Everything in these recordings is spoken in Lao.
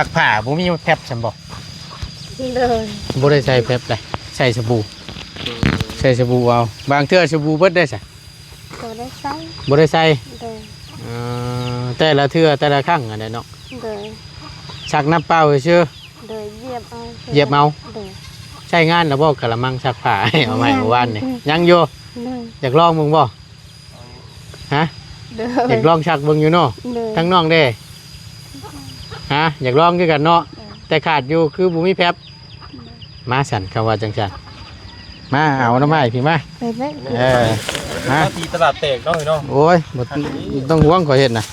ซักผ้าบ่มีแฟบซั่นบ่? โดย บ่ได้ใส่แฟบใด ใส่สบู่ ใส่สบู่เอา บางเทื่อสบู่เบิดได้ซะ บ่ได้ใส่ บ่ได้ใส่ โดย เอ่อ แต่ละเทื่อแต่ละครั้งอันนั้นเนาะ โดย ซักน้ำเปล่าซื่อ โดย เหยียบเอา เหยียบเอา โดย ใช้งานแล้วบ่กะละมังซักผ้า เอามาให้เมื่อวานนี่ ยังอยู่ โดย อยากลองเบิ่งบ่ ฮะ โดย อยากลองซักเบิ่งอยู่เนาะ โดย ทั้งน้องเด้ ฮะ อยากลองคือกันเนาะ โดย แต่ขาดอยู่คือบ่มีแฟบ มาสั่น คำว่าจังซั่น มาเอาน้ำอ้ายพี่มา ไปเบิ่ง เออ มา ตีตลาดแตกเนาะพี่น้อง โอ้ย บ่ต้องห่วง ข้อยเฮ็ดนะ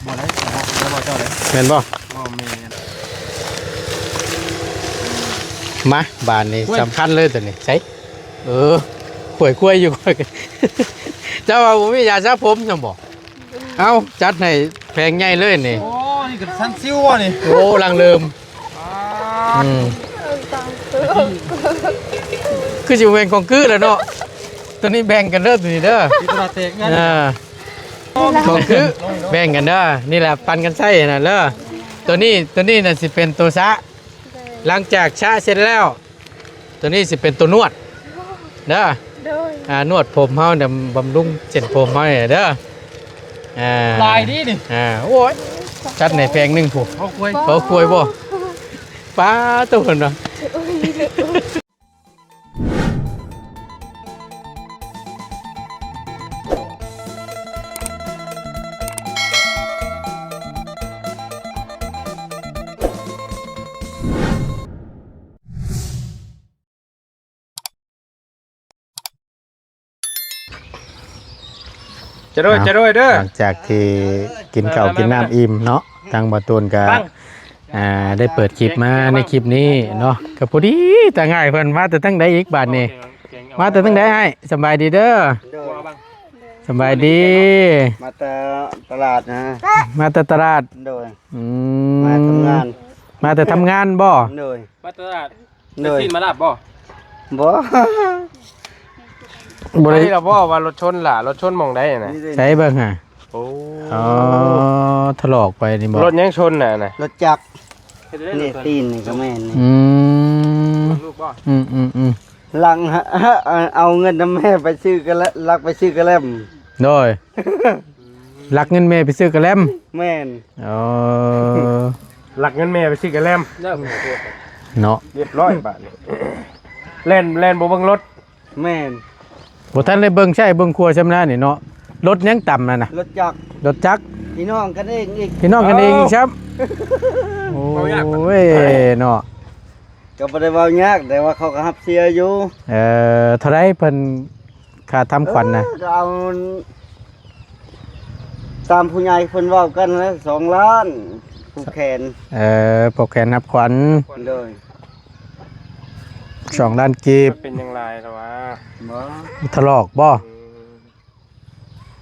บ่ได้ บ่ บ่เจ้าเลย แม่นบ่ บ่แม่น มา บาดนี้ โอ้ย สำคัญเลยตัวนี้ ใส่ เออ ข่อยๆ อยู่ ข่อย เจ้าว่าบ่มียาสระผมซั่นบ่ เอ้า จัดให้แผงใหญ่เลยนี่ โอ้ นี่ก็ซันซิวอะนี่ โอ้ ลังเริ่ม อ่า อืม คือสิแบ่งของกื้อแล้วเนาะ ตัวนี้แบ่งกันเด้อ ตัวนี้เด้อ ที่ตลาดแตกงาน อ่า ของกื้อ แบ่งกันเด้อ นี่แหละ ปันกันใช้นะเด้อ ตัวนี้ ตัวนี้น่ะสิเป็นตัวสระ หลังจากสระเสร็จแล้ว ตัวนี้สิเป็นตัวนวดเด้อ โดย อ่า นวดผมเฮาเนี่ย บำรุงเส้นผมเฮาเนี่ยเด้อ อ่า หลายดีนี่ อ่า โอ้ย จัดในแผงหนึ่งพุ้น พอควย พอควยบ่ ป้าดโตเพิ่นว่า จะโดย เอ้า จะโดยเด้อ หลังจากที่กินข้าวกินน้ำอิ่มเนาะ ทางบ่าวตูนก็ อ่า ได้เปิดคลิปมาในคลิปนี้เนาะ ก็พอดีตาง่ายเพิ่นมาแต่ทางใดอีกบาดนี้ มาแต่ทางใดอ้าย สำบายดีเด้อ โดย สำบายดี มาแต่ตลาดนะ มาแต่ตลาด โดย อืม มาทำงาน มาแต่ทำงานบ่ โดย มาตลาด โดย ไปซื้อมาลาบบ่ บ่ บ่ได้ ไปแล้วบ่ว่ารถชนล่ะ รถชนหม่องใดน่ะ ใส่เบิ่งหา โอ้ อ๋อ ถลอกไปนี่บ่ รถหยังชนน่ะนะ รถจักร นี่ตีนนี่ก็แม่นนี่ อืม ลูกบ่ อืม อืม อืม หลัง เอาเงินนำแม่ไปซื้อกะแล ลักไปซื้อกะแลม โดย ลักเงินแม่ไปซื้อกะแลม แม่น อ๋อ ลักเงินแม่ไปซื้อกะแลม เนาะ เรียบร้อยบาดนี้ แล่น แล่นบ่เบิ่งรถ แม่น บ่ทันได้เบิ่งใช้เบิ่งครัวซำนานี่เนาะ รถยังต่ำนั่นน่ะ รถจักร รถจักร พี่น้องกันเองอีก พี่น้องกันเองอีกซ้ำ โอ้ย เนาะ ก็บ่ได้เว้ายาก แต่ว่าเขาก็รับเสียอยู่ เอ่อ เท่าใดเพิ่น ค่าทำขวัญนะ เออ ก็เอา ตามผู้ใหญ่เพิ่นเว้ากันนะ สองล้าน ผูกแขน เอ่อ ผูกแขนรับขวัญ โดย สองล้านกีบ มันเป็นอย่างไรล่ะวะ บ่ ถลอกบ่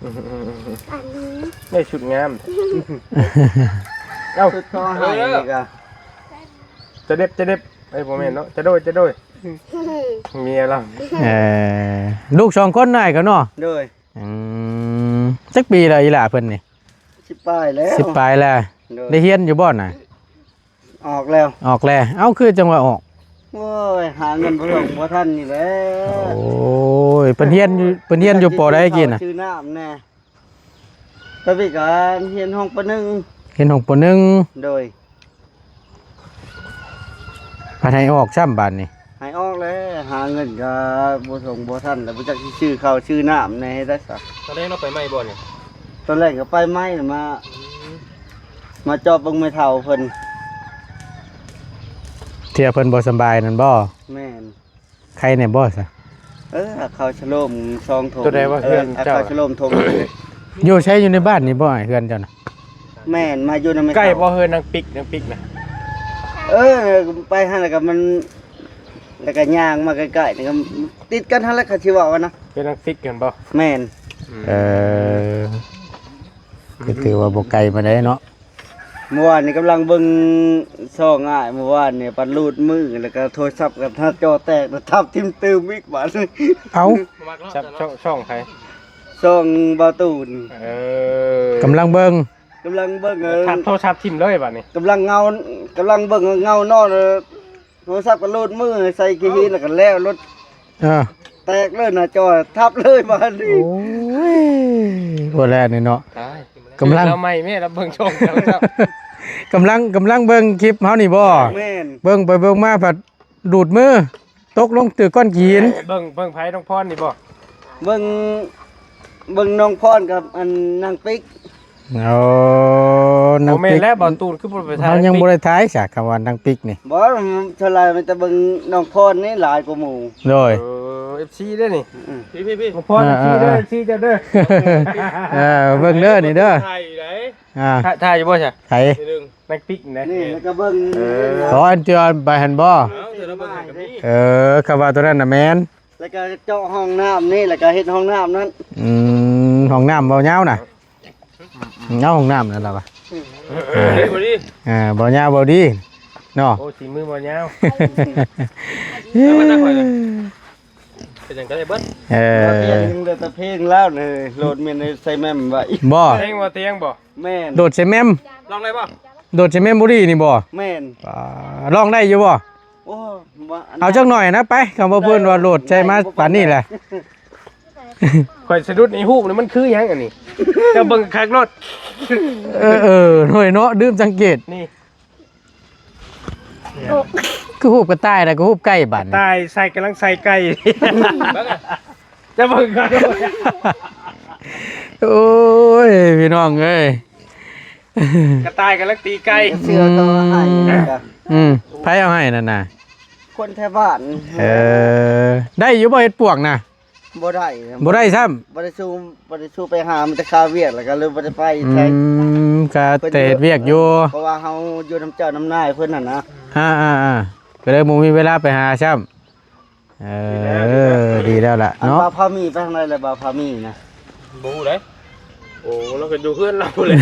อืม ได้ชุดงาม เอ้า ชุดคอหายนี่ก็ จะเด็บ จะเด็บ เอ้ย บ่แม่นเนาะ จะโดย จะโดย เมียเรา เอ่อ ลูกสองคนน้อยเขาเนาะ โดย อืม จักปีแล้วอีหล่าเพิ่นนี่ สิบปลายแล้ว สิบปลายแล้ว โดย ได้เรียนอยู่บ่น่ะ ออกแล้ว ออกแล้ว เอ้า คือจังว่าออก โอ้ย หาเงินบ่ลงบ่ทันนี่แหละ โอ้ย เพิ่นเรียนอยู่ เพิ่นเรียนอยู่ ป.ใด กี้น่ะ ซื้อน้ำแน่ ตะวิกาเรียนห้อง ป.หนึ่ง เรียนห้อง ป.หนึ่ง โดย พัดให้ออกซ้ำบาดนี้ ให้ออกแล้ว หาเงินก็บ่ส่งบ่ทัน แล้วบ่จักสิซื้อข้าวซื้อน้ำแน่ได้ซะ ตอนแรกเราไปใหม่บ่เนี่ย ตอนแรกก็ไปใหม่มา อืม มาจอบเบิ่งแม่เฒ่าเพิ่น เทื่อเพิ่นบ่สำบายนั่นบ่ แม่น ไข้แน่บ่ซะ เออ เอาข้าวชะโลมสองถง ตัวใดว่าเฮือนเจ้า เอาข้าวชะโลมถง อยู่ใช้อยู่ในบ้านนี่บ่ เฮือนเจ้าน่ะ แม่น มาอยู่นำแม่เฒ่า ใกล้บ่เฮือนนางปิ๊ก นางปิ๊กน่ะ เออ ไปหั่นแล้วก็มัน แล้วก็ย่างมาใกล้ๆ นี่ก็ติดกันหั่นแหละ เขาสิเว้ากันนะ เฮือนนางปิ๊กกันบ่ แม่น อืม เออ ก็ถือว่าบ่ไกลปานใดเนาะ เมื่อวานนี้กำลังเบิ่งช่องอ้าย เมื่อวานนี้ปัดรูดมือ แล้วก็โทรศัพท์กับหน้าจอแตก แล้วทับทิ่มตื้มอีกบาดนี้ เอ้า จับช่อง ช่องไผ ช่องบ่าวตูน เออ กำลังเบิ่ง ກຳລັງເບິ່ງ ເອີ ທັບໂທລະສັບຖິ້ມເລີຍບາດນີ້ ກຳລັງເງົາ ກຳລັງເບິ່ງເງົານອນ ໂທລະສັບກໍໂລດມືໃສ່ຂີ້ຫີນ ແລ້ວກໍແລ້ວ ລົດ ເອີ ແຕກເລີຍ ໜ້າຈໍທັບເລີຍບາດນີ້. ໂອ້ຍ ບໍ່ແລ້ວນີ້ເນາະ ຕາຍ ກຳລັງ ລາວໃໝ່ແມ່ ລາວເບິ່ງຊ່ອງເຈົ້າ ກຳລັງ ກຳລັງເບິ່ງຄລິບເຮົານີ້ບໍ່? ແມ່ນ ເບິ່ງໄປເບິ່ງມາພັດ ດູດມື ຕົກລົງຖືກກ້ອນຫີນ. ເບິ່ງ ເບິ່ງໃຜ ນ້ອງພອນນີ້ບໍ່? ເບິ່ງ ເບິ່ງນ້ອງພອນກັບອັນນາງປິກ. ໂອ້ ນາງປິກ ບໍ່ແມ່ນແລ້ວ ບ່າວຕູນຄືບໍ່ໄປຖ່າຍ ເຮົາຍັງບໍ່ໄດ້ຖ່າຍຊະ ຄຳວ່ານາງປິກນີ້. ບໍ່ ສ່ວນຫຼາຍມີແຕ່ເບິ່ງນ້ອງພອນນີ້ຫຼາຍກວ່າໝູ່. ໂດຍ ເອີ ເອັຟຊີເດ້ນີ້. ອືມ ພີ່ໆໆ ນ້ອງພອນ ເອີ ເອັຟຊີເດີ ເອີ ເອັຟຊີເຈົ້າເດີ. ເອີ ເບິ່ງເດີນີ້ເດີ ຖ່າຍຢູ່ໃດ? ອ່າ ຖ່າຍ ຖ່າຍຢູ່ບໍ່ຊະ? ໃຜ? ນາງປິກນະ ນີ້ ແລ້ວກໍເບິ່ງ ເອີ ອໍ ອັນທີ່ວ່າໄປຫັ້ນບໍ່? ເອີ ຄຳວ່າຕົວນັ້ນນະແມ່ນ ແລ້ວກໍເຈາະຫ້ອງນ້ຳນີ້ ແລ້ວກໍເຮັດຫ້ອງນ້ຳນັ້ນ. ອືມ ຫ້ອງນ້ຳເວົ້າຍາວນະ ເອົາຫ້ອງນ້ຳນັ້ນລະວ່າ ເອີ ບໍ່ດີ ເອີ ເວົ້າຍາວເວົ້າດີເນາະ. ໂອ້ ສີມືເວົ້າຍາວ ເປັນຫຍັງກໍໄດ້ເບິດ. ເອີ ເຫຼືອແຕ່ເພງລາວນີ້ ໂຫຼດແມ່ນໃສ່ແມ່ມໄວ້ ບໍ່ ເພງບໍ່ ເພງບໍ່ ແມ່ນ ໂດດໃສ່ແມ່ມ ຮ້ອງໄດ້ບໍ່? ໂດດໃສ່ແມ່ມບໍ່ດີນີ້ບໍ່? ແມ່ນ ອ່າ ຮ້ອງໄດ້ຢູ່ບໍ່? ໂອ້ ເອົາຈັກໜ້ອຍນະ ໄປ ຄຳວ່າເພິ່ນວ່າໂຫຼດໃສ່ມາປານນີ້ແຫຼະ. ຂ້ອຍສະດຸດໃນຮູບນີ້ ມັນຄືຫຍັງອັນນີ້? ເຈົ້າເບິ່ງຄັກໂລດ. ເອີ ເອີ ໜ້ອຍເນາະ ລືມສັງເກດ ນີ້ ຄືຮູບກະຕ່າຍ ແລ້ວກໍຮູບໄກ່ບາດນີ້ ກະຕ່າຍໃສ່ ກຳລັງໃສ່ໄກ່ ຈະເບິ່ງກ່ອນ. ໂອ້ຍ ພີ່ນ້ອງເອີຍ ກະຕ່າຍກຳລັງຕີໄກ່ ເສືອກໍໃຫ້ ອືມ ອືມ ໃຜເອົາໃຫ້ນັ້ນນະ? ຄົນແຖວບ້ານ. ເອີ ໄດ້ຢູ່ບໍ່ເຫັດປວກນະ? ບໍ່ໄດ້ ບໍ່ໄດ້ຊ້ຳ ບໍ່ໄດ້ສູ້ ບໍ່ໄດ້ສູ້ໄປຫາ ມີແຕ່ຄາວຽກ ແລ້ວກໍເລີຍບໍ່ໄດ້ໄປໃສ. ອືມ ກະແຕ່ເຮັດວຽກຢູ່ ເພາະວ່າເຮົາຢູ່ນຳເຈົ້ານຳນາຍເພິ່ນຫັ້ນນະ. ອ່າໆໆ ກໍເລີຍບໍ່ມີເວລາໄປຫາຊ້ຳ. ເອີ ດີແລ້ວ ດີແລ້ວລະ ອັນ ເນາະ ບ່າວພາມີໄປທາງໃດລະ ບ່າວພາມີນະ? ບໍ່ຮູ້ເດ້. ໂອ້ ລາວກໍຢູ່ເຮືອນລາວພຸ້ນແຫຼະ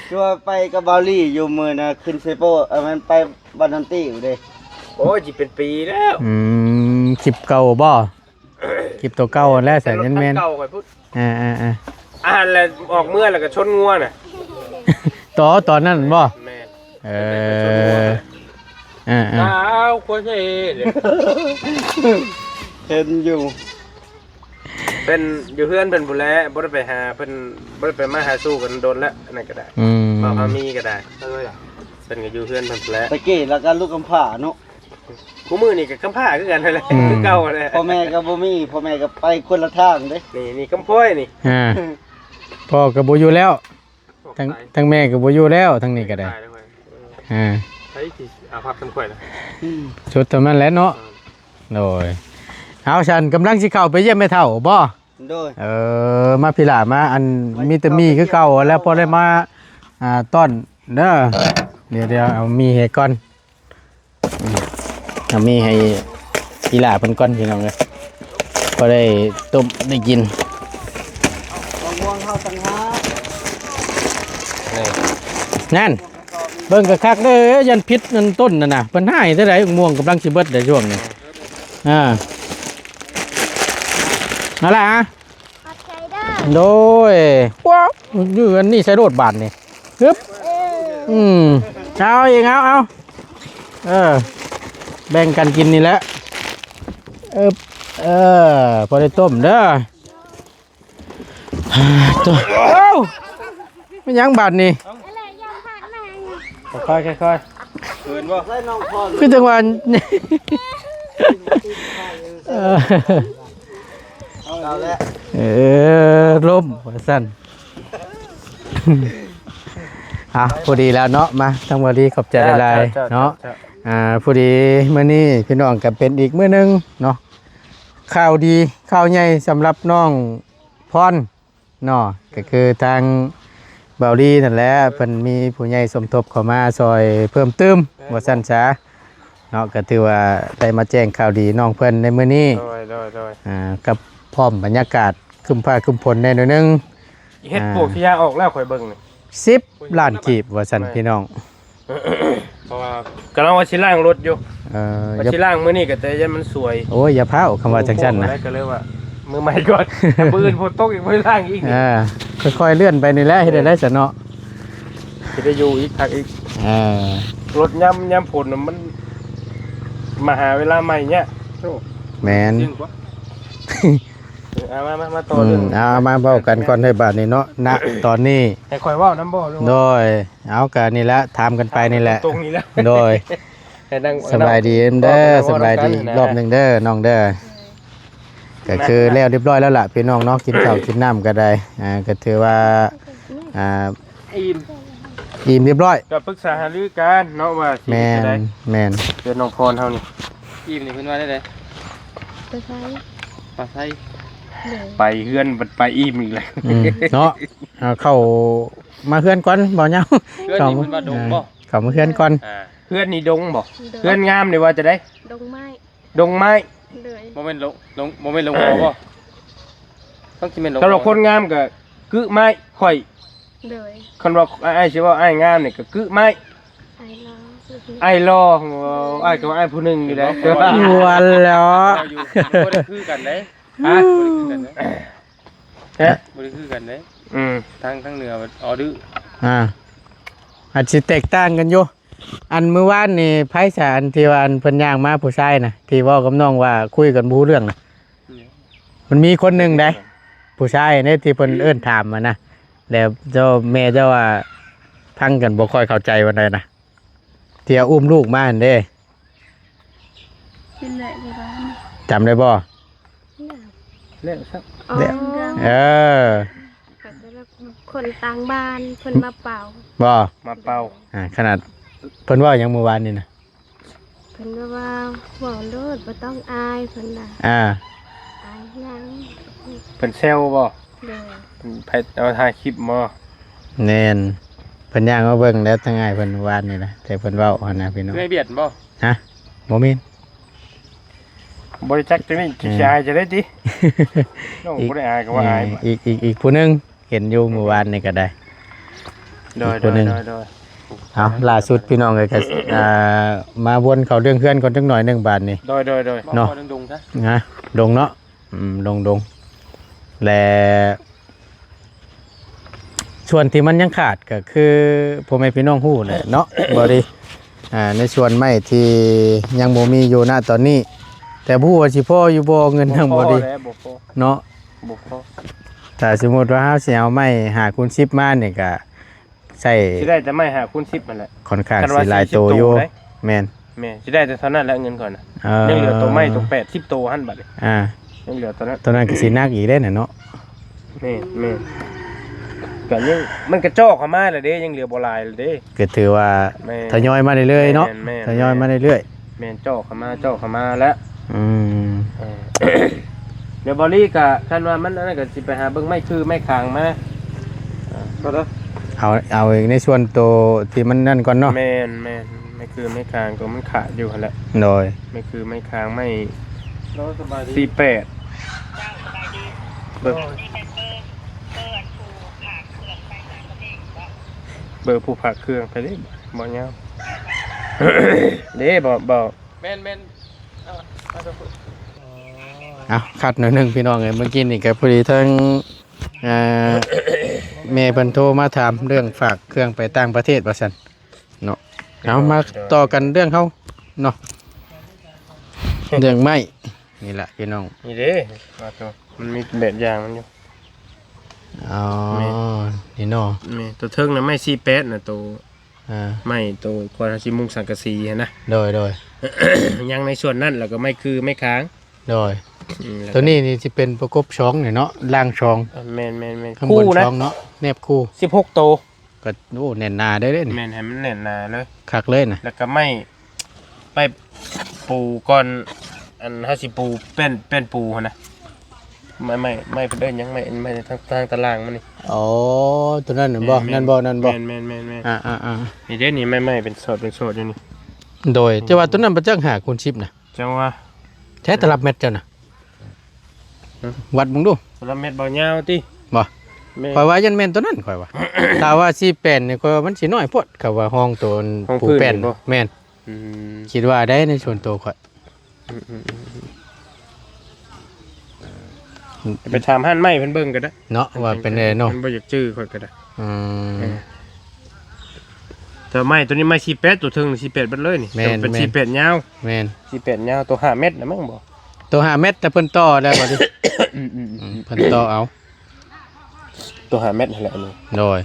ຄືວ່າໄປກັບບ່າວລີຢູ່ມື້ນະ ຂຶ້ນເຊໂປ ເອີ ແມ່ນໄປບ້ານນອນຕີເດ້. ໂອ້ຍ ຊິເປັນປີແລ້ວ. ອືມ ຄລິບເກົ່າບໍ່? ຄລິບໂຕເກົ່າຫັ້ນແຫຼະ ສາຍແມ່ນ ເກົ່າຂ້ອຍພຸ້ນ. ອ່າໆໆ ອາຫານແລ້ວອອກເມືອແລ້ວກໍຊົນງົວນະ ຕອນ ຕອນນັ້ນບໍ່? ແມ່ນ ເອີ ເປັນໄປຊົນງົວ ອ່າໆ ດາວຄົວເທ ເຫັນຢູ່ ເພິ່ນຢູ່ເຮືອນເພິ່ນພຸ້ນແຫຼະ ບໍ່ໄດ້ໄປຫາເພິ່ນ ບໍ່ໄດ້ໄປມາຫາສູ່ກັນດົນແລ້ວ ອັນນັ້ນກໍໄດ້. ອືມ ບ່າວພາມີກໍໄດ້ ເພິ່ນກໍຢູ່ເຮືອນເພິ່ນພຸ້ນແຫຼະ. ແຕ່ກີ້ລາວກໍລູກກຳພ້າເນາະ. ຄູ່ມື້ນີ້ກໍກຳພ້າຄືກັນຫັ້ນແຫຼະ ອືມ ຄືເກົ່າຫັ້ນແຫຼະ ພໍ່ແມ່ກໍບໍ່ມີ ພໍ່ແມ່ກໍໄປຄົນລະທາງເດ້. ນີ້ ນີ້ກຳພ້ອຍນີ້ ອ່າ ພໍ່ກໍບໍ່ຢູ່ແລ້ວ ທັງ ທັງແມ່ກໍບໍ່ຢູ່ແລ້ວ ທັງນີ້ກໍໄດ້. ອ່າ ໃຜຊິອາພັບນຳຂ້ອຍນະ? ອືມ ສຸດເທົ່ານັ້ນແຫຼະເນາະ. ໂດຍ ເອົາ ຊັ້ນກຳລັງຊິເຂົ້າໄປຢ້ຽມແມ່ເຖົ້າບໍ່? ໂດຍ ເອີ ມາພີ້ຫຼ້າມາ ອັນ ມີແຕ່ໝີ່ຄືເກົ່າ ແລ້ວພໍໄດ້ມາ ອ່າ ຕ້ອນເດີ. ດຽວໆ ເອົາໝີ່ໃຫ້ກ່ອນ ເອົາໝີ່ໃຫ້ອີ່ຫຼ້າເພິ່ນກ່ອນ ພີ່ນ້ອງເອີຍ ພໍໄດ້ຕົ້ມໄດ້ກິນ. ນັ້ນ ເບິ່ງຄັກໆເດີ ຢ້ານຜິດນັ້ນຕົ້ນນັ້ນນະ ເພິ່ນຮ້າຍເທົ່າໃດ ໝ່ວງກຳລັງຊິເບິດໃດຊ່ວງນີ້. ອ່າ ເອົາລະ ຂອບໃຈເດີ. ໂດຍ ວ້າວ ຢູ່ອັນນີ້ໃສ່ໂລດບາດນີ້ ຮຶບ ເອີ ອືມ ເອົາອີກ ເອົາ ເອົາ ເອີ ແບ່ງກັນກິນນີ້ແຫຼະ ເອີ ເອີ ພໍໄດ້ຕົ້ມເດີ. ໂອ້ ແມ່ນຫຍັງບາດນີ້? ຄ່ອຍໆ ຄ່ອຍໆ ຄືຈັງຫວະ ເອີ ເອີ ລົ້ມວ່າຊັ້ນ. ອ່ະ ພໍດີແລ້ວເນາະ ມາ ທາງບ່າວລີ ຂອບໃຈຫຼາຍໆ ເຈົ້າ ເນາະ ເຈົ້າ ອ່າ ພໍດີມື້ນີ້ພີ່ນ້ອງກໍເປັນອີກມື້ໜຶ່ງເນາະ ຂ່າວດີ ຂ່າວໃຫຍ່ສຳລັບນ້ອງພອນ ເນາະ ກໍຄືທາງບ່າວລີນັ້ນແຫຼະ ເພິ່ນມີຜູ້ໃຫຍ່ສົມທົບເຂົ້າມາຊ່ອຍເພີ່ມຕື່ມ ວ່າຊັ້ນຊະເນາະ ກໍຖືວ່າໄດ້ມາແຈ້ງຂ່າວດີນ້ອງເພິ່ນໃນມື້ນີ້ ໂດຍ ໂດຍ ໂດຍ ອ່າ ກັບພ້ອມບັນຍາກາດຄຶ້ມຟ້າຄຶ້ມຝົນແດ່ໜ້ອຍໜຶ່ງ. ເຮັດ ອ່າ ປູກທີ່ຢາອອກແລ້ວ ຂ້ອຍເບິ່ງນີ້ ສິບລ້ານກີບ ວ່າຊັ້ນ ແມ່ນ ພີ່ນ້ອງ. ເພາະວ່າກຳລັງວ່າຊິລ້າງລົດຢູ່ ເອີ ວ່າຊິລ້າງມື້ນີ້ກໍແຕ່ຢ້ານມັນສວຍ. ໂອ້ຍ ຢ່າພ້າວ ຄຳວ່າຈັ່ງຊັ້ນນະ ໂອ້ໂຫ ກໍເລີຍວ່າມື້ໃໝ່ກ່ອນ ມື້ອື່ນຝົນຕົກອີກ ບໍ່ໄດ້ລ້າງອີກ. ເອີ ຄ່ອຍໆເລື່ອນໄປນີ້ແຫຼະ ເຮັດໄດ້ຊະເນາະ. ຊິໄດ້ຢູ່ອີກ ຄັກອີກ. ເອີ ລົດຍາມ ຍາມຝົນນະ ມັນມາຫາເວລາໃໝ່ຍາກ. ໂອ້ ແມ່ນ ເອີ ເອົາມາ ມາ ມາຕໍ່ເລື່ອງ ອືມ ເອົາ ມາເວົ້າກັນກ່ອນເດີ້ບາດນີ້ເນາະ ນະຕອນນີ້. ໃຫ້ຂ້ອຍເວົ້ານຳບໍ່ ຫຼືວ່າ? ໂດຍ ເອົາ ກະນີ້ແຫຼະ ຖາມກັນໄປນີ້ແຫຼະ ຕົງໆນີ້ແຫຼະ. ໂດຍ ໃຫ້ນັ່ງ ສະບາຍດີເດີ ເວົ້າ ສະບາຍດີ ເວົ້ານຳກັນ ອີກລອບໜຶ່ງເດີ ນ້ອງເດີ. ກະຄືແລ້ວຮຽບຮ້ອຍແລ້ວລະພີ່ນ້ອງເນາະ ກິນເຂົ້າກິນນ້ຳກະໄດ້ ອ່າ ກະຖືວ່າ ອ່າ ອີ່ມ ອີ່ມຮຽບຮ້ອຍ ກະປຶກສາຫາລືກັນເນາະວ່າຊິເຮັດຈັ່ງໃດ. ແມ່ນ ແມ່ນ ເຮືອນນ້ອງພອນເຮົານີ້ ອີ່ມນີ້ເພິ່ນວ່າແນວໃດ? ປາໄຊ ປາໄຊ ໂດຍ ໄປເຮືອນບັດໄປອີ່ມອີກແລ້ວ ອືມ ເນາະ. ເອົາ ເຂົ້າມາເຮືອນກ່ອນ ບໍ່ຍາວ ເຮືອນນີ້ເພິ່ນວ່າດົງບໍ່? ເຂົ້າມາເຮືອນກ່ອນ ອ່າ ເຮືອນນີ້ດົງບໍ່? ໂດຍ ເຮືອນງາມນີ້ວ່າຈັ່ງໃດ? ດົງໄມ້ ດົງໄມ້ ໂດຍ ບໍ່ແມ່ນລົງ ລົງ ບໍ່ແມ່ນລົງບໍ່? ຕ້ອງຊິແມ່ນລົງ ຄັນວ່າຄົນງາມກະກຶໄມ້ຂ້ອຍ ໂດຍ ຄັນວ່າອ້າຍຊິເວົ້າອ້າຍງາມນີ້ກະກຶໄມ້ ອ້າຍລໍ ອ້າຍລໍ ໂອ້ ອ້າຍກະວ່າອ້າຍຜູ້ໜຶ່ງຢູ່ໃດ໋ ວ່າແລ້ວ ບໍ່ໄດ້ຄືກັນເດ້ ຮະ ບໍ່ໄດ້ຄືກັນເດ້ ຮະ ບໍ່ໄດ້ຄືກັນເດ້ ອືມ ທາງ ທາງເໜືອອໍດື ອ່າ ອາດຊິແຕກຕ່າງກັນຢູ່. ອັນມື້ວານນີ້ໃຜຊະ ອັນທີ່ວ່າ ອັນເພິ່ນຍ່າງມາຜູ້ຊາຍນະ ທີ່ເວົ້າກັບນ້ອງວ່າຄຸຍກັນບໍ່ຮູ້ເລື່ອງນະ? ອືມ ມັນມີຄົນໜຶ່ງໃດ໋ ຜູ້ຊາຍເດ້ ທີ່ເພິ່ນເອີ້ນຖາມຫັ້ນນະ ແລ້ວເຈົ້າ ແມ່ເຈົ້າວ່າຟັງກັນບໍ່ຄ່ອຍເຂົ້າໃຈປານໃດນະ ທີ່ວ່າອຸ້ມລູກມາຫັ້ນເດ້ ເປັນແຫຼະຢູ່ບ້ານ ຈຳໄດ້ບໍ່? ແລ້ວຊະ ອໍ ເອີ ຄົນຕ່າງບ້ານເພິ່ນມາເປົ່າ ບໍ່ ມາເປົ່າ ອ່າ ຂະໜາດເພິ່ນເວົ້າຫຍັງມື້ວານນີ້ນະ? ເພິ່ນວ່າ ວ່າ ເວົ້າໂລດ ບໍ່ຕ້ອງອາຍ ເພິ່ນວ່າ ອ່າ ອາຍຫຍັງ ເພິ່ນແຊວບໍ່? ໂດຍ ເພິ່ນໃຜເອົາຖ່າຍຄລິບບໍ່? ແມ່ນ ເພິ່ນຍ່າງມາເບິ່ງແລ້ວ ທາງອ້າຍເພິ່ນວານນີ້ນະ ແຕ່ເພິ່ນເວົ້າຫັ້ນນະພີ່ນ້ອງ ເຄີຍບຽດບໍ່? ຮະ ບໍ່ແມ່ນ ບໍ່ໄດ້ຈັກຈັ່ງນີ້ ເອີ ຊິອາຍຈັ່ງໃດຕິ ນ້ອງບໍ່ໄດ້ອາຍກະວ່າອາຍ ອີກ ອີກ ອີກຜູ້ໜຶ່ງ ເຫັນຢູ່ມື້ວານນີ້ກະໄດ້ ໂດຍ ອີກຜູ້ໜຶ່ງ ໂດຍ ໂດຍ ເອົາ ລ່າສຸດພີ່ນ້ອງເອີຍ ກະ ອ່າ ມາວົນເຂົ້າເລື່ອງເຮືອນກ່ອນຈັກໜ້ອຍໜຶ່ງບາດນີ້ ໂດຍ ໂດຍ ໂດຍ ເນາະ ເວົ້າເລື່ອງດົງຊະ ຮະ ດົງເນາະ ອືມ ດົງ ດົງ ແລະ ສ່ວນທີ່ມັນຍັງຂາດກະຄືພໍ່ແມ່ພີ່ນ້ອງຮູ້ແຫຼະເນາະ ບໍ່ດີ ອ່າ ໃນສ່ວນໄມ້ທີ່ຍັງບໍ່ມີຢູ່ນະຕອນນີ້ ແຕ່ບໍ່ຮູ້ວ່າຊິພໍຢູ່ບໍ່ ເງິນຍັງບໍ່ດີ ບໍ່ພໍແຫຼະ ບໍ່ພໍ ເນາະ ບໍ່ພໍ ຖ້າສົມມຸດວ່າເຮົາຊິເອົາໄມ້ຫ້າຄູນສິບມານີ້ກະ ໃຊ້ ຊິໄດ້ແຕ່ໄມ້ຫ້າຄູນສິບຫັ້ນແຫຼະ ຂ້ອນຂ້າງຊິຫຼາຍໂຕຢູ່ ແມ່ນ ແມ່ນ ຊິໄດ້ແຕ່ເທົ່ານັ້ນແຫຼະເງິນຂ້ອຍນະ ເອີ ຍັງເຫຼືອໂຕໄມ້ໂຕແປດສິບໂຕຫັ້ນບາດນີ້ ອ່າ ຍັງເຫຼືອໂຕນັ້ນ ໂຕນັ້ນກະຊິໜັກອີກເດ້ນະເນາະ ແມ່ນ ແມ່ນ ກະຍັງ ມັນກະເຈາະເຂົ້າມາແລ້ວເດ້ ຍັງເຫຼືອບໍ່ຫຼາຍແລ້ວເດ້ ກະຖືວ່າ ແມ່ນ ທະຍອຍມາເລື້ອຍໆເນາະ ແມ່ນ ແມ່ນ ທະຍອຍມາເລື້ອຍໆ ແມ່ນ ເຈາະເຂົ້າມາ ເຈາະເຂົ້າມາແລ້ວ ອືມ ເອີ ດຽວບາວລີກະ ຄັນວ່າມັນອັນນັ້ນກະຊິໄປຫາເບິ່ງໄມ້ຄືໄມ້ຄາງມາ ເອົາ ເອົາໃນສ່ວນໂຕທີ່ມັນນັ້ນກ່ອນເນາະ ແມ່ນ ແມ່ນ ໄມ້ຄືໄມ້ຄາງໂຕມັນຂາດຢູ່ຫັ້ນແຫຼະ ໂດຍ ໄມ້ຄືໄມ້ຄາງໄມ້ ໂດຍ ສະບາຍດີ ສີ່ແປດ ເບິ່ງ ເບີຜູ້ຝາກເຄື່ອງໄປເດ້ ບໍ່ຍາວ ເດ້ ບໍ່ ບໍ່ ແມ່ນໆ ເອົາ ເອົາ ຄັດໜ້ອຍໜຶ່ງພີ່ນ້ອງເອີຍ ເມື່ອກີ້ນີ້ກະພໍດີທາງ ອ່າ ແມ່ເພິ່ນໂທມາຖາມເລື່ອງຝາກເຄື່ອງໄປຕ່າງປະເທດວ່າຊັ້ນເນາະ ເອົາ ມາຕໍ່ກັນເລື່ອງເຮົາເນາະ ເລື່ອງໄມ້ນີ້ລະພີ່ນ້ອງ ນີ້ເດ້ ວ່າໂຕ ມັນມີແບບຢ່າງມັນຢູ່ ອໍ ນີ້ເນາະ ແມ່ນ ໂຕເທິງນະໄມ້ສີ່ແປດນະ ໂຕ ອ່າ ໄມ້ໂຕກ່ອນເຮົາຊິມຸງສັງກະສີຫັ້ນນະ ໂດຍ ໂດຍ ຍັງໃນສ່ວນນັ້ນ ແລ້ວກໍໄມ້ຄືໄມ້ຄາງ ໂດຍ ອືມ ໂຕນີ້ນີ້ຊິເປັນປະກົບສອງນີ້ເນາະ ລ່າງສອງ ແມ່ນໆໆ ຂ້າງບົນສອງເນາະ ແນບຄູ່ ສິບຫົກໂຕ ກໍ ໂອ້ ແໜ້ນໜາເດ້ນີ້ ແມ່ນ ໃຫ້ມັນແໜ້ນໜາເລີຍ ຄັກເລີຍນະ ແລ້ວກໍໄມ້ ໄມ້ປູກ່ອນ ອັນເຮົາຊິປູແປ້ນ ແປ້ນປູຫັ້ນນະ ໄມ້ ໄມ້ ໄມ້ເພິ່ນເອີ້ນຫຍັງ ໄມ້ ໄມ້ທາງ ທາງຕາລ່າງມັນນີ້ ອໍ ໂຕນັ້ນແມ່ນບໍ່? ແມ່ນ ນັ້ນບໍ່? ນັ້ນບໍ່? ແມ່ນໆໆ ອ່າໆໆ ນີ້ເດ້ ນີ້ໄມ້ ໄມ້ເປັນສອດ ເປັນສອດຢູ່ນີ້ ໂດຍ ແຕ່ວ່າໂຕນັ້ນບໍ່ຈັກຫ້າຄູນສິບນະ ຈັ່ງວ່າ ແທ້ຕະລັບແມັດເຈົ້ານະ ຫຶ ວັດເບິ່ງດູ ຕະລັບແມັດບໍ່ຍາວຕິ ບໍ່ ແມ່ນ ຂ້ອຍວ່າຢ້ານແມ່ນໂຕນັ້ນ ຂ້ອຍວ່າ ຖ້າວ່າສີ່ແປດນີ້ ຂ້ອຍວ່າມັນຊິນ້ອຍໂພດ ເຂົາວ່າຫ້ອງໂຕ ຫ້ອງພື້ນ ປູແປ້ນ ນີ້ບໍ່? ແມ່ນ ອືມ ຄິດວ່າໄດ້ໃນສ່ວນໂຕຂ້ອຍ ອືມໆ ໄປຖາມຮ້ານໄມ້ເພິ່ນເບິ່ງກໍໄດ້ເນາະ ວ່າເປັນແນວເນາະ ເພິ່ນບໍ່ຢາກຈື່ຂ້ອຍກໍໄດ້ ອືມ ເອີ ດອກໄມ້ໂຕນີ້ໄມ້ສີ່ແປດ ໂຕເທິງສີ່ແປດເບິດເລີຍນີ້ ແມ່ນ ເປັນ ແມ່ນ ສີ່ແປດຍາວ ແມ່ນ ສີ່ແປດຍາວ ໂຕຫ້າແມັດນະມັງບໍ່? ໂຕຫ້າແມັດ ແຕ່ເພິ່ນຕໍ່ແລ້ວບັດນີ້ ອືມໆໆ ອືມ ເພິ່ນຕໍ່ເອົາ ໂຕຫ້າແມັດຫັ້ນແຫຼະອັນນີ້ ໂດຍ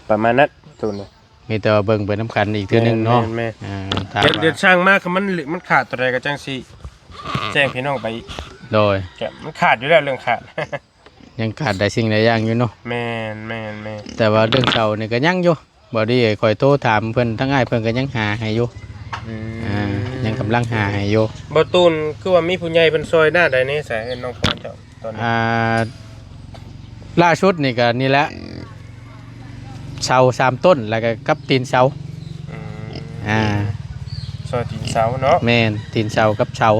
ປະມານນັ້ນໂຕນີ້ ມີແຕ່ວ່າເບິ່ງໄປນຳກັນອີກເທື່ອໜຶ່ງເນາະ ແມ່ນໆ ອ່າ ຖ້າ ດຽວ ວ່າ ດຽວຊ່າງມາ ຄັນມັນ ມັນຂາດໂຕໃດກໍຈັ່ງຊິແຈ້ງພີ່ນ້ອງໄປອີກ ໂດຍ ກະມັນຂາດຢູ່ແລ້ວເລື່ອງຂາດ ຍັງຂາດຫຼາຍສິ່ງຫຼາຍຢ່າງຢູ່ເນາະ ແມ່ນໆໆ ແຕ່ວ່າເລື່ອງເສົານີ້ກໍຍັງຢູ່ ບໍ່ດີຂ້ອຍໂທຖາມເພິ່ນ ທາງອ້າຍເພິ່ນກໍຍັງຫາໃຫ້ຢູ່ ອືມ ອ່າ ຍັງກຳລັງຫາໃຫ້ຢູ່ ບໍ່ຕູນ ຄືວ່າມີຜູ້ໃຫຍ່ເພິ່ນຊ່ອຍດ້ານໃດແດ່ຊະ ເອີ ນ້ອງພອນເຈົ້າ ຕອນນີ້ ອ່າ ລ່າສຸດນີ້ກໍນີ້ແຫຼະ ເສົາສາມຕົ້ນ ແລ້ວກໍກັບຕີນເສົາ ອືມ ອ່າ ຊ່ອຍຕີນເສົາເນາະ ແມ່ນ ຕີນເສົາກັບເສົາ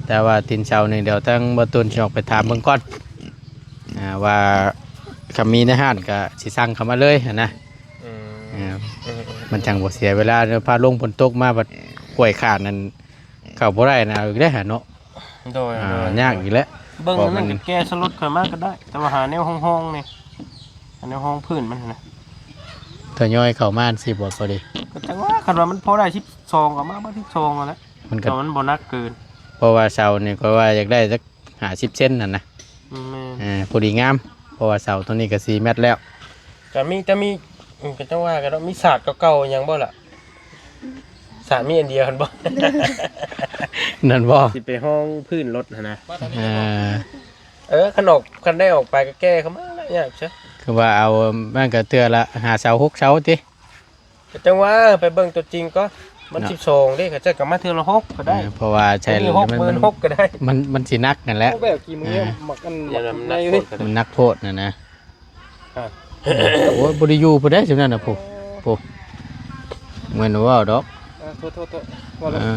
ແຕ່ວ່າຕີນເສົານີ້ດຽວທາງບໍ່ຕູນຊິອອກໄປຖາມເບິ່ງກ່ອນ ອ່າ ວ່າຄັນມີໃນຮ້ານກໍຊິສັ່ງເຂົ້າມາເລີຍຫັ້ນນະ ອືມ ອ່າ ອືມໆໆ ມັນຈັ່ງບໍ່ເສຍເວລາ ຟ້າລົງຝົນຕົກມາບັດກ້ວຍຂາດນັ້ນ ເຂົ້າບໍ່ໄດ້ນະ ເອົາອີກແລ້ວຫັ້ນເນາະ ໂດຍ ອ່າ ໂດຍ ຍາກອີກແລ້ວ ເບິ່ງນັ້ນກໍແກ້ສະຫຼຸດຂ້ອຍມາກໍໄດ້ ແຕ່ວ່າຫາແນວຮອງໆນີ້ ຫາແນວຮອງພື້ນມັນຫັ້ນນະ ທະຍອຍເຂົ້າມາຊິບໍ່ພໍດີ ກໍຈັ່ງວ່າ ຄັນວ່າມັນພໍໄດ້ສິບສອງກໍມາເບິ່ງສິບສອງຫັ້ນແຫຼະ ມັນກໍ ແຕ່ມັນບໍ່ໜັກເກີນ ເພາະວ່າເສົານີ້ຂ້ອຍວ່າຢາກໄດ້ຈັກ ຫ້າສິບເຊັນຫັ້ນນະ ອືມ ແມ່ນ ເອີ ພໍດີງາມ ເພາະວ່າເສົາໂຕນີ້ກໍສີ່ແມັດແລ້ວ ກໍມີ ແຕ່ມີ ອືມ ກໍຈັ່ງວ່າກັນເນາະ ມີສາດເກົ່າໆຫຍັງບໍ່ລະ ສາດມີອັນດຽວຫັ້ນບໍ່ ນັ້ນບໍ່ ຊິໄປຮອງພື້ນລົດຫັ້ນນະ ເອີ ເອີ ຄັນອອກ ຄັນໄດ້ອອກໄປກໍແກ້ເຂົ້າມາລະ ຍາກຊະ ຄືວ່າເອົາ ມັນກໍເທື່ອລະຫ້າເສົາຫົກເສົາຕິ ກໍຈັ່ງວ່າໄປເບິ່ງຕົວຈິງກ່ອນ ມັນ ເນາະ ສິບສອງເດ້ ເຂົາເຈົ້າກໍມາເທື່ອລະຫົກກໍໄດ້ ເອີ ເພາະວ່າໃຊ້ ໂຕນີ້ຫົກ ມັນ ມັນຫົກກໍໄດ້ ມັນ ມັນຊິໜັກຫັ້ນແຫຼະ ໂອ້ ແບບຂີ້ມື ອ່າ ມັນໜັກໂພດຫັ້ນນະ ອ່າ ໂອ້ຍ ບໍ່ໄດ້ຢູ່ພຸ້ນເດ້ ສ່ຳນັ້ນນະ ໂອ້ ໂອ້ ບໍ່ແມ່ນເວົ້າດອກ ອ່າ ໂທດໆໆ ເວົ້າເລີຍ ເອີ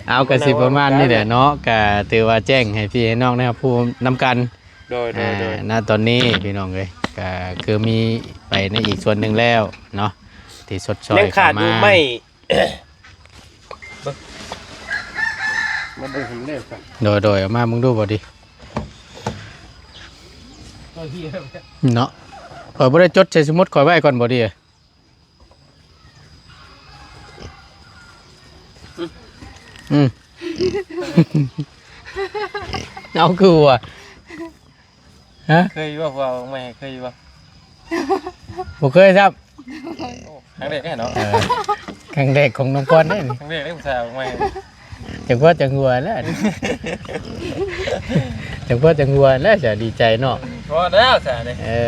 ເອົາ ກໍຊິປະມານນີ້ແຫຼະເນາະ ກໍຖືວ່າແຈ້ງໃຫ້ພີ່ໃຫ້ນ້ອງໄດ້ຮັບຮູ້ນຳກັນ ໂດຍ ໂດຍ ອ່າ ໂດຍ ນະຕອນນີ້ພີ່ນ້ອງເອີຍ ກະຄືມີໄປໃນອີກສ່ວນໜຶ່ງແລ້ວເນາະ ທີ່ຊົດຊ່ອຍ ຍັງຂາດຢູ່ ເຂົ້າມາ ໄມ້ ເບິ່ງ ມາເບິ່ງໃຫ້ມັນແລ້ວກັນ ໂດຍ ໂດຍ ເອົາມາເບິ່ງດູບໍ່ດີ ເນາະ ຂ້ອຍບໍ່ໄດ້ຈົດໃສ່ສະມຸດຂ້ອຍໄວ້ກ່ອນບໍ່ດີ ອືມ ເອົາຄືວ່າ ຮະ ເຄີຍຢູ່ບໍ່ ຜູ້ເອົາມາໃຫ້ ເຄີຍຢູ່ບໍ່? ບໍ່ເຄີຍຊ້ຳ ໂອ້ ຄັ້ງແລກເນາະ ເອີ ຄັ້ງແລກຂອງນ້ອງພອນເດ້ນີ້ ຄັ້ງແລກເດ້ຜູ້ຊາຍເອົາມາໃຫ້ ຈັ່ງພໍຈັ່ງຫົວແລ້ວ ຈັ່ງພໍຈັ່ງຫົວແລ້ວ ຈະດີໃຈເນາະ ພໍແລ້ວຊະນີ້ ເອີ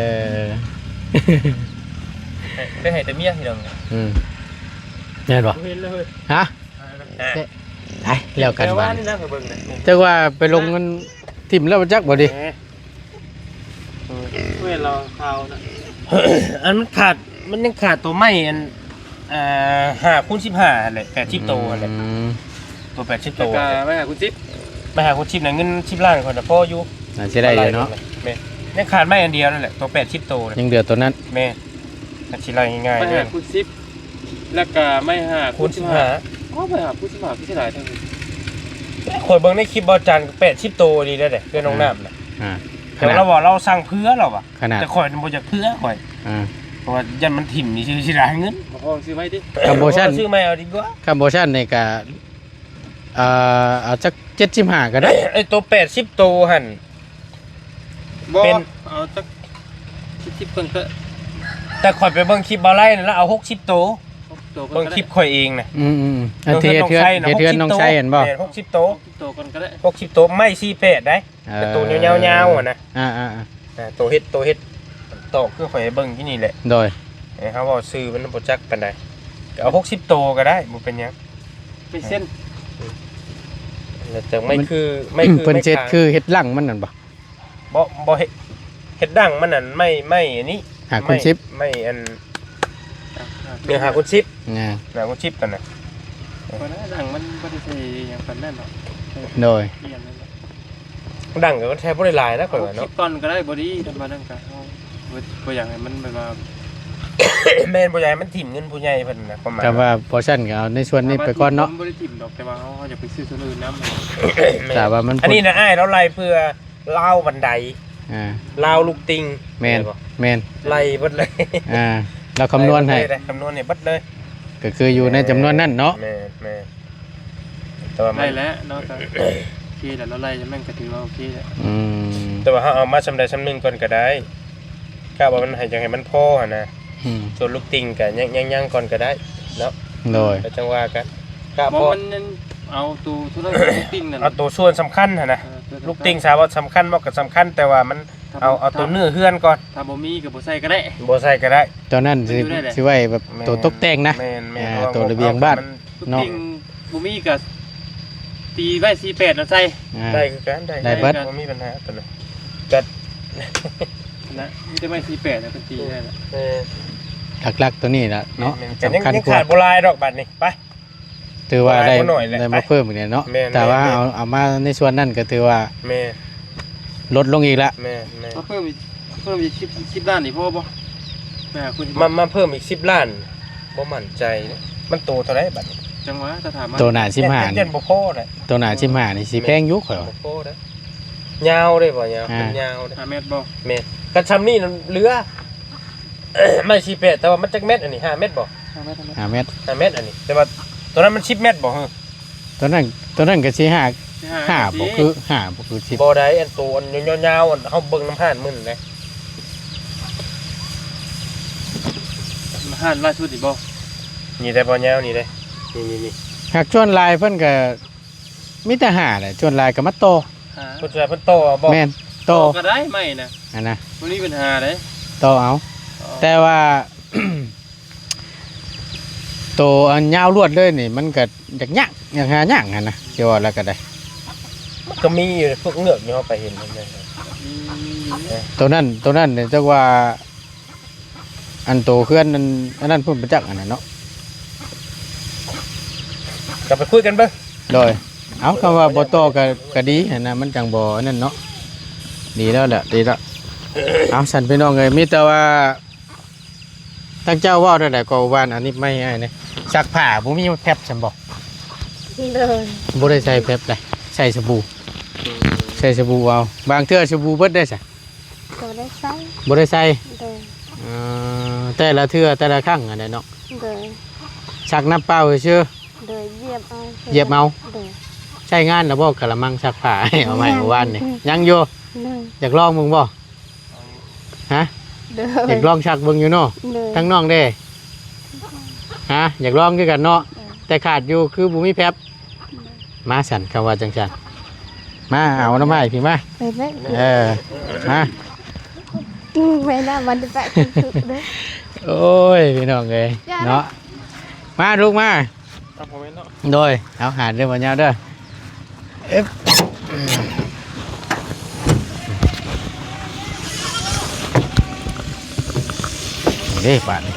ໄດ້ໃຫ້ແຕ່ເມຍພີ່ນ້ອງ ອືມ ແມ່ນບໍ່? ບໍ່ເຫັນເລີຍ ຮະ? ອ່າ ໄປແລ້ວກັນ ແຕ່ວ່າ ບາດນີ້ ນີ້ນະ ຂ້ອຍເບິ່ງນະ ຈັກວ່າໄປລົງເງິນຖິ້ມແລ້ວບໍ່ຈັກບໍ່ດີ ເອີ ແມ່ນລາວຂາວນະ ອັນມັນຂາດ ມັນຍັງຂາດໂຕໄມ້ອັນ ອ່າ ຫ້າຄູນສິບຫ້າຫັ້ນແຫຼະ ແປດສິບໂຕຫັ້ນແຫຼະ ອືມ ໂຕແປດສິບໂຕ ແລ້ວກໍໄມ້ຫ້າຄູນສິບ ໄມ້ຫ້າຄູນສິບນະ ເງິນສິບລ້ານຂ້ອຍນະ ພໍຢູ່ ໜ້າຊິໄດ້ຢູ່ເນາະ ແມ່ນ ຍັງຂາດໄມ້ອັນດຽວນັ້ນແຫຼະ ໂຕແປດສິບໂຕນະ ຍັງເຫຼືອໂຕນັ້ນ ແມ່ນ ກໍຊິໄລ່ງ່າຍໆ ໄມ້ຫ້າຄູນສິບ ແລ້ວກໍໄມ້ຫ້າຄູນສິບຫ້າ ອໍ ໄມ້ຫ້າຄູນສິບຫ້າຄືຊິຫຼາຍແທ້ ຂ້ອຍເບິ່ງໃນຄລິບບ່າວຈັນແປດສິບໂຕອີ່ຫຼີເດ້ ເຮືອນນ້ອງນ້ຳນະ ອ່າ ແຕ່ລາວວ່າລາວສັ່ງເຜື່ອລາວວ່າ ຂະໜາດ ແຕ່ຂ້ອຍບໍ່ຢາກເຜື່ອຂ້ອຍ ອ່າ ເພາະວ່າຢ້ານມັນຖິ້ມນີ້ຊິ ຊິຫຼາຍເງິນ ບໍ່ພໍຊື້ໃໝ່ຕິ ຄັນບໍ່ຊັ້ນ ບໍ່ພໍຊື້ໃໝ່ເອົາດີກວ່າ ຄັນບໍ່ຊັ້ນນີ້ກະ ເອີ ເອົາຈັກເຈັດສິບຫ້າກໍໄດ້ ໄອ້ໂຕແປດສິບໂຕຫັ້ນ ບໍ່ ເປັນ ເອົາຈັກເຈັດສິບເບິ່ງເຖາະ ແຕ່ຂ້ອຍໄປເບິ່ງຄລິບບ່າວໄລນັ້ນລະເອົາຫົກສິບໂຕ ຫົກສິບໂຕ ເບິ່ງຄລິບຂ້ອຍເອງນະ ອືມໆ ອັນທີ່ເຮັດເຮືອນ ເຮັດເຮືອນນ້ອງໄຊຫັ້ນບໍ່ ຫົກສິບໂຕ ຫົກສິບໂຕກ່ອນກໍໄດ້ ຫົກສິບໂຕ ໄມ້ສີ່ແປດໄດ໋ ເອີ ແຕ່ໂຕຍາວໆຫັ້ນນະ ອ່າໆໆ ອ່າ ໂຕເຮັດ ໂຕເຮັດ ຕອກຄືຂ້ອຍໃຫ້ເບິ່ງຢູ່ນີ້ແຫຼະ ໂດຍ ເອີ ເຮົາເວົ້າຊື່ມັນບໍ່ຈັກປານໃດ ກໍເອົາຫົກສິບໂຕກໍໄດ້ ບໍ່ເປັນຫຍັງ ເປັນເສັ້ນ ແລ້ວຈະໄມ້ຄື ໄມ້ຄື ເພິ່ນເຮັດຄືເຮັດຫຼັງມັນນັ້ນບໍ່? ບໍ່ ບໍ່ເຮັດ ເຮັດດັ້ງມັນນັ້ນ ໄມ້ ໄມ້ອັນນີ້ ຫ້າຄູນສິບ ໄມ້ ໄມ້ອັນ ອ່າ ເອີ ຫ້າຄູນສິບ ອ່າ ຫ້າຄູນສິບຫັ້ນນະ ບໍ່ໄດ້ ດັ້ງມັນບໍ່ໄດ້ໃສ່ຫຍັງປານນັ້ນດອກ ໂດຍ ດັ້ງກໍແທ້ບໍ່ໄດ້ຫຼາຍນະ ຂ້ອຍວ່າເນາະ ຫົກສິບກ່ອນກໍໄດ້ ບໍ່ດີ ທຳມະດາກໍເຮົາ ບໍ່ ບໍ່ຢາກໃຫ້ມັນແບບວ່າ ແມ່ນ ບໍ່ຢາກໃຫ້ມັນຖິ້ມເງິນຜູ້ໃຫຍ່ເພິ່ນນະ ຄວາມໝາຍ ກໍວ່າພໍຊັ້ນກໍເອົາໃນສ່ວນນີ້ໄປກ່ອນເນາະ ບໍ່ໄດ້ຖິ້ມດອກ ແຕ່ວ່າເຮົາ ເຮົາຢາກໄປຊື້ສ່ວນອື່ນນຳ ແມ່ນ ຖ້າວ່າມັນ ອັນນີ້ນະ ອ້າຍລາວໄລ່ເພື່ອລາວບັນໄດ ອ່າ ລາວລູກຕິ່ງ ແມ່ນ ແມ່ນບໍ່? ແມ່ນ ໄລ່ເບິດເລີຍ ອ່າ ລາວຄຳນວນໃຫ້ ໄລ່ເບິດເລີຍ ຄຳນວນໃຫ້ເບິດເລີຍ ກໍຄືຢູ່ໃນຈຳນວນນັ້ນເນາະ ແມ່ນໆ ແຕ່ວ່າມັນ ໄດ້ແລ້ວເນາະ ກໍໂອເຄແລ້ວ ລາວໄລ່ຈຳນັ້ນກໍຖືວ່າໂອເຄແລ້ວ ອືມ ແຕ່ວ່າເຮົາເອົາມາສ່ຳໃດສ່ຳໜຶ່ງກ່ອນກໍໄດ້ ກະວ່າມັນໃຫ້ ຢາກໃຫ້ມັນພໍຫັ້ນນະ ອືມ ສ່ວນລູກຕິ່ງກະຍັງ ຍັງ ຍັງກ່ອນກະໄດ້ເນາະ ໂດຍ ແລ້ວຈັ່ງວ່າກັນ ກະ ບໍ່ ພໍ ມັນຍັງເອົາໂຕ ໂຕນັ້ນ ລູກຕິ່ງນັ້ນ ເອົາໂຕສ່ວນສຳຄັນຫັ້ນນະ ເອີ ໂຕສຳຄັນ ລູກຕິ່ງສາມາດສຳຄັນບໍ່ ກະສຳຄັນ ແຕ່ວ່າມັນ ຖ້າ ເອົາ ບໍ່ ເອົາໂຕ ຖ້າ ເນື້ອເຮືອນກ່ອນ ຖ້າບໍ່ມີກະບໍ່ໃສ່ກະໄດ້ ບໍ່ໃສ່ກະໄດ້ ໂຕນັ້ນ ມັນ ຊິ ຢູ່ໄດ້ແຫຼະ ຊິໄວ້ແບບ ແມ່ນ ໂຕຕົກແຕ່ງນະ ແມ່ນໆ ອ່າ ເພາະວ່າ ໂຕລະບຽງບ້ານ ເອົາ ເນາະ ລູກຕິ່ງບໍ່ມີກະຕີໄວ້ສີ່ແປດເອົາໃສ່ ອ່າ ໄດ້ຄືກັນ ໄດ້ ໄດ້ເບິດ ບໍ່ມີບັນຫາຕົວນັ້ນ ກະ ນະ ມີແຕ່ໄມ້ສີ່ແປດນະ ເພິ່ນຕີໄດ້ລະ ເອີ ຫຼັກໆຕົວນີ້ລະເນາະ ແມ່ນໆ ສຳຄັນກວ່າ ຍັງຂາດບໍ່ຫຼາຍດອກບາດນີ້ ໄປ ຖືວ່າໄດ້ ບໍ່ຫຼາຍບໍ່ໜ້ອຍແຫຼະ ໄດ້ມາເພີ່ມອີກແລ້ວເນາະ ແມ່ນໆ ຖ້າວ່າເອົາ ເອົາມາໃນສ່ວນນັ້ນກໍຖືວ່າ ແມ່ນ ລົດລົງອີກລະ ແມ່ນໆ ມາເພີ່ມອີກ ເພີ່ມອີກສິບ ສິບລ້ານນີ້ພໍບໍ່? ໄປຫາຄົນ ມາ ມາເພີ່ມອີກສິບລ້ານ ບໍ່ໝັ້ນໃຈເດ້ ມັນໂຕເທົ່າໃດບາດນີ້? ຈັ່ງຫວະ ຖ້າຖາມມາ ໂຕໜ້າສິບຫ້າ ຢ້ານບໍ່ພໍແຫຼະ ໂຕໜ້າສິບຫ້ານີ້ຊິແພງຢູ່ຂ້ອຍວ່າ ບໍ່ພໍເດ້ ຍາວເດ້ບໍ່ຍາວ ອ່າ ມັນຍາວເດ້ ຫ້າແມັດບໍ່? ແມ່ນ ຄັນຊ່ຳນີ້ນັ້ນເຫຼືອ ໄມ້ສີ່ແປດ ແຕ່ວ່າມັນຈັກແມັດອັນນີ້ ຫ້າແມັດບໍ່? ຫ້າແມັດ ຫ້າແມັດ ຫ້າແມັດ ຫ້າແມັດອັນນີ້ ແຕ່ວ່າໂຕນັ້ນມັນສິບແມັດບໍ່? ເອີ ໂຕນັ້ນ ໂຕນັ້ນກໍຊິຫ້າ ຫ້າ ຫ້າບໍ່ຄື ຫ້າບໍ່ຄືສິບ ບໍ່ໄດ້ ອັນໂຕອັນຍາວໆ ອັນເຮົາເບິ່ງນຳຮ້ານມື້ນັ້ນເດ້ ຮ້ານລ່າສຸດນີ້ບໍ່? ນີ້ໄດ້ບໍ່ຍາວນີ້ເດ້ ນີ້ໆໆ ຫາກສ່ວນຫຼາຍເພິ່ນກໍມີແຕ່ຫ້າແຫຼະ ສ່ວນຫຼາຍກໍມາຕໍ່ ຫ້າ ສ່ວນຫຼາຍເພິ່ນຕໍ່ເອົາບໍ່? ແມ່ນ ຕໍ່ ຕໍ່ກໍໄດ້ໄມ້ນະ ອັນນະ ບໍ່ມີບັນຫາເດ້ ຕໍ່ເອົາ ແຕ່ວ່າ ໂຕອັນຍາວລວດເລີຍນີ້ ມັນກໍຍາກຍາກ ຍາກຫາຍາກຫັ້ນນະ ຊິເວົ້າແລ້ວກໍໄດ້ ມັນກໍມີຢູ່ ພວກເງືອກຢູ່ ເຮົາໄປເຫັນ ອືມ ໂຕນັ້ນ ໂຕນັ້ນນີ້ຈັກວ່າ ອັນໂຕເຮືອນ ອັນ ອັນນັ້ນພຸ້ນ ບໍ່ຈັກອັນນັ້ນເນາະ ກໍໄປຄຸຍກັນເບິ່ງ ໂດຍ ເອົາ ຄຳວ່າບໍ່ຕໍ່ກໍ ກໍດີຫັ້ນນະ ມັນຈັ່ງບໍ່ອັນນັ້ນເນາະ ດີແລ້ວແຫຼະ ດີແລ້ວ ເອົາ ຊັ້ນພີ່ນ້ອງເອີຍ ມີແຕ່ວ່າ ທາງເຈົ້າເວົ້າແນວໃດກໍວ່າອັນນີ້ໄມ້ອ້າຍນີ້ ຊັກຜ້າບໍ່ມີແຟບຊັ້ນບໍ່? ໂດຍ ບໍ່ໄດ້ໃສ່ແຟບໃດ ໃສ່ສະບູ ອືມ ໃສ່ສະບູເອົາ ບາງເທື່ອສະບູເບິດໄດ້ຊະ ບໍ່ໄດ້ໃສ່ ບໍ່ໄດ້ໃສ່ ໂດຍ ເອີ ແຕ່ລະເທື່ອແຕ່ລະຄັ້ງຫັ້ນແຫຼະເນາະ ໂດຍ ຊັກນ້ຳເປົ່າຊື່ໆ ໂດຍ ຢຽບເອົາ ຢຽບເອົາ ໂດຍ ໃຊ້ງານແລ້ວບໍ່ກະລະມັງຊັກຜ້າ ເອົາມາໃຫ້ ຍັງ ມື້ວານນີ້ ຍັງຢູ່ ໂດຍ ຢາກລອງເບິ່ງບໍ່? ຮະ ໂດຍ ຢາກລອງຊັກເບິ່ງຢູ່ເນາະ ໂດຍ ທາງນ້ອງເດ້ ຮະ ຢາກລອງຄືກັນເນາະ ໂດຍ ແຕ່ຂາດຢູ່ຄືບໍ່ມີແຟບ ໂດຍ ມາຊັ້ນ ຄຳວ່າຈັ່ງຊັ້ນ ມາເອົາໜໍ່ໄມ້ພີ້ມາ ໄປເບິ່ງ ເອີ ມາ ອືມ ແມ່ນລະ ມັນໄປເດີ ໂອ້ຍ ພີ່ນ້ອງເອີຍ ເນາະ ມາລູກມາ ຕາມຄອມເມັນເນາະ ໂດຍ ເອົາ ຫາເດີບໍ່ຍາວເດີ ເອີບ ເດ້ບາດນີ້